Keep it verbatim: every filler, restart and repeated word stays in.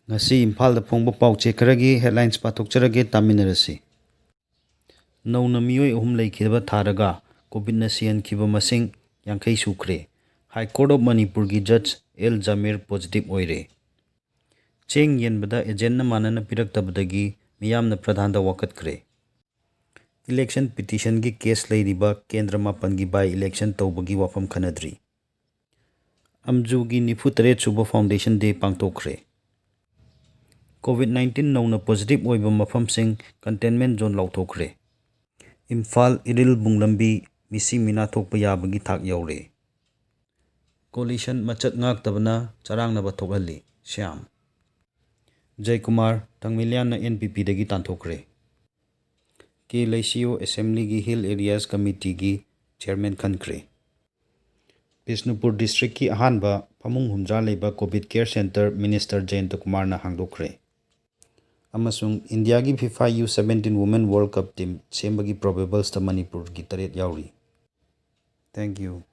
ꯉꯁꯤ ꯏꯝꯐꯥꯜꯗ ꯐꯣꯡꯕ ꯄꯥꯎꯆꯦ ꯈꯔꯒꯤ headlines ꯄꯥꯊꯣꯛꯆꯔꯒꯦ, ꯇꯥꯃꯤꯟꯅꯔꯁꯤ꯫ ꯅꯧꯅ ꯃꯤꯑꯣꯏ ꯑꯍꯨꯝ ꯂꯩꯈꯤꯗꯕ ꯊꯥꯔꯒ ꯀꯣꯚꯤꯗꯅ ꯁꯤꯍꯟꯈꯤꯕ ꯃꯁꯤꯡ ꯌꯥꯡꯈꯩ ꯁꯨꯈ꯭ꯔꯦ꯫ High Court of ꯃꯅꯤꯄꯨꯔꯒꯤ ꯖꯖ ꯑꯦꯜ ꯖꯥꯃꯤꯔ positive ꯑꯣꯏꯔꯦ꯫ ꯆꯦꯡ ꯌꯦꯟꯕꯗ agentꯅ ꯃꯥꯟꯅꯅ ꯄꯤꯔꯛꯇꯕꯗꯒꯤ ꯃꯤꯌꯥꯝꯅ ꯄ꯭ꯔꯙꯥꯟꯗ ꯋꯥꯀꯠꯈ꯭ꯔꯦ꯫ Election petitionꯒꯤ case ꯂꯩꯔꯤꯕ ꯀꯦꯟꯗ꯭ꯔ ꯃꯥꯄꯟꯒꯤ by election ꯇꯧꯕꯒꯤ ꯋꯥꯐꯝ ꯈꯟꯅꯗ꯭ꯔꯤ꯫ ꯑꯝꯖꯨꯒꯤ ꯅꯤꯐꯨ ꯇꯔꯦꯠ ꯁꯨꯕ Foundation Day ꯄꯥꯡꯊꯣꯛꯈ꯭ꯔꯦ꯫ ꯀꯣꯚꯤꯗ ꯅꯥꯏꯟꯇꯤꯟ ꯅꯧꯅ positive ꯑꯣꯏꯕ ꯃꯐꯝꯁꯤꯡ containment zone ꯂꯥꯎꯊꯣꯛꯈ꯭ꯔꯦ꯫ ꯏꯝꯐꯥꯜ ꯏꯔꯤꯜ ꯕꯨꯡꯂꯝꯕꯤ ꯃꯤꯁꯤ ꯃꯤꯅꯥ ꯊꯣꯛꯄ ꯌꯥꯕꯒꯤ ꯊꯥꯛ ꯌꯧꯔꯦ꯫ Coalition ꯃꯆꯠ ꯉꯥꯛꯇꯕꯅ ꯆꯔꯥꯡꯅꯕ ꯊꯣꯛꯍꯜꯂꯤ꯫ ꯁ꯭ꯌꯥꯝ꯫ ꯖꯌꯀꯨꯃꯥꯔ ꯊꯥꯡꯃꯩꯂꯤꯌꯥꯟꯅ NPPꯗꯒꯤ ꯇꯥꯟꯊꯣꯛꯈ꯭ꯔꯦ꯫ ꯀꯦ ꯂꯩꯁꯤꯌꯨ Assemblyꯒꯤ Hill Areas Committeeꯒꯤ chairman ꯈꯟꯈ꯭ꯔꯦ꯫ ꯕꯤꯁꯅꯨꯄꯨꯔ districtꯀꯤ ꯑꯍꯥꯟꯕ ꯐꯃꯨꯡ ꯍꯨꯝꯗ꯭ꯔꯥ ꯂꯩꯕ ꯀꯣꯚꯤꯗ care centre Minister ꯖꯌꯟꯇ ꯀꯨꯃꯥꯔꯅ ꯍꯥꯡꯗꯣꯛꯈ꯭ꯔꯦ꯫ ꯑꯃꯁꯨꯡ ꯏꯟꯗꯤꯌꯥꯒꯤ FIFA U seventeen Women World Cup team ꯁꯦꯝꯕꯒꯤ probablesꯇ ꯃꯅꯤꯄꯨꯔꯒꯤ ꯇꯔꯦꯠ ꯌꯥꯎꯔꯤ꯫ Thank you.